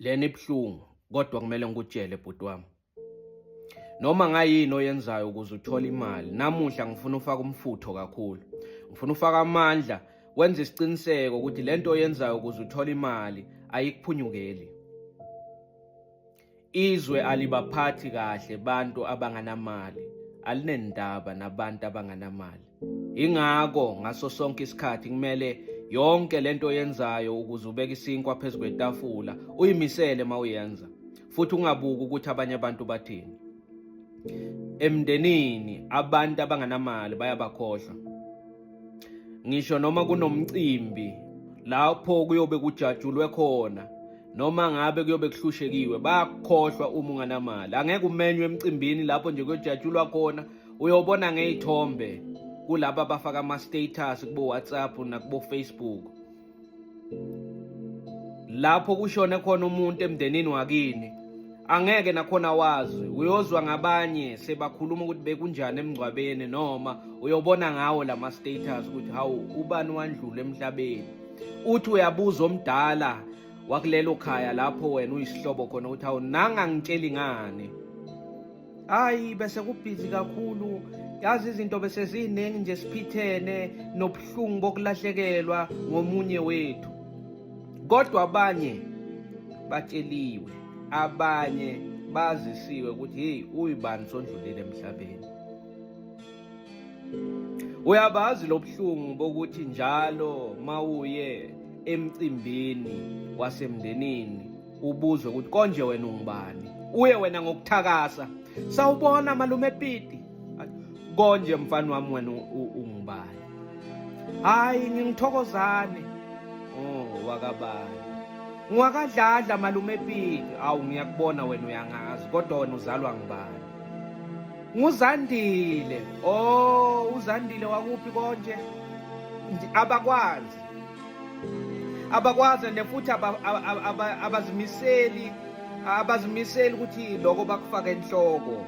Lena ibuhlungu kodwa kumele ngikutshele bhuti wami. Noma ngayini oyenzayo ukuze uthole imali, namuhla ngifuna ufake umfutho kakhulu. Ngifuna ufake amandla wenze isiqiniseko ukuthi lento oyenzayo ukuze uthole imali ayikuphunyukeli. Izwe alibaphathi kahle bantu abanganamali, alinendaba nabantu abanganamali. Ingakho ngaso sonke isikhathi kumele yonke lento oyenzayo ukuze ubeke isinkwa phezu kwetafula uyimisele uma uyenza futhi ungabuki ukuthi abanye abantu bathini. Emndenini abantu abanganamali bayabakhohlwa. Ngisho noma kunomcimbi lapho kuyobe kujatshulwe khona noma ngabe kuyobe kuhlushekiwe bayakukhohlwa uma unganamali. Angeke umenywe emcimbini lapho nje kuyojatshulwa khona uyobona ngey'thombe kulaba abafaka ama-status kubo-WhatsApp nakubo-Facebook lapho kushone khona umuntu emndenini wakini angeke nakhona wazi uyozwa ngabanye sebakhuluma ukuthi bekunjani emngcwabeni noma uyobona ngawo lama status ukuthi hawu ubani wandlula emhlabeni uthi uyabuza omdala wakulelo khaya lapho wena uyisihlobo khona ukuthi hawu nangangitsheli ngani Hayi bese kubhizi kakhulu yazi izinto bese ziningi nje siphithene nobuhlungu bokulahlekelwa ngomunye wethu kodwa abanye batsheliwe abanye bazisiwe ukuthi hey uyibani sondlulile emhlabeni uyabazi lobuhlungu bokuthi njalo mawuye emcimbini wasemndenini ubuzwe ukuthi konje wena ungubani uye wena ngokuthakasa sawubona malume Piti konje mfana wami wena ungubani hayi ngingithokozane oh wakabani ngiwakadladla malume Piti awu ngiyakubona wena uyangazi kodwa wena uzalwa ngubani nguzandile oh uzandile wakuphi konje abakwazi abakwazi and futhi abazimiseli abazimiseli ukuthi lokho bakufake enhloko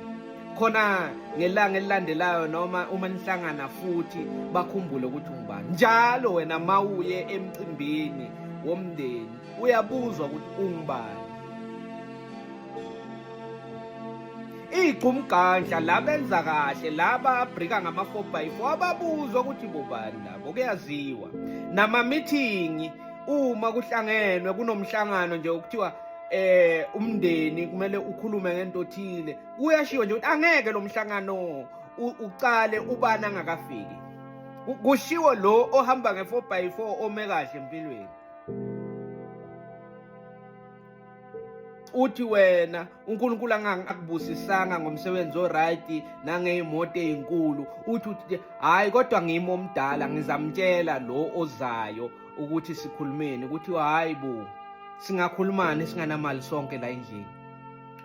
khona ngelanga elilandelayo noma uma nihlangana futhi bakhumbule ukuthi ungubani njalo wena mawuye emcimbini womndeni uyabuzwa ukuthi ungubani Igqumgandla la benza kahle laba abrika ngama 4x4 ababuzwa ukuthi bobani labo kuyaziwa. Nama meeting uma kuhlangenwe kunomhlangano nje okuthiwa umndeni kumele ukhulume ngento othile kuyashiwo nje ukuthi angeke lo mhlangano uqale ubani angakafiki. Kushiwo lo ohamba nge 4x4 ome kahle empilweni. Uthi wena uNkulunkulu angakubusisanga ngomsebenzi oright nangeyimoto ezinkulu uthi uthi hayi kodwa ngimi omdala ngizamtshela lo ozayo ukuthi sikhulumeni ukuthi hayi bo singakhulumani singanamali sonke la endlini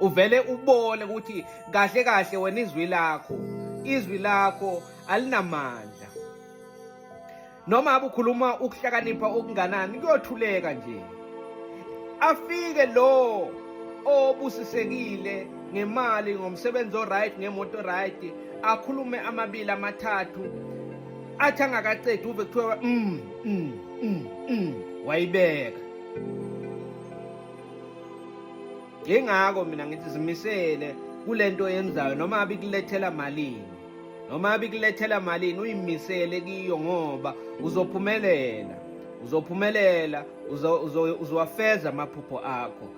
uvele ubone ukuthi kahle kahle wena izwi lakho izwi lakho alinamandla noma ngabe ukhuluma ukuhlakanipha okunganani kuyothuleka nje afike lo obusisekile ngemali ngomsebenzi oright ngemoto right akhulume amabili amathathu athi angakacedi uve kuthiwa mm mm mm, mm wayibeka Yingakho mina ngithi zimisele kulento oyenzayo noma abikulethela malini noma abikulethela malini uyimisele kiyo ngoba uzophumelela uzophumelela uzowafeza amaphupho akho.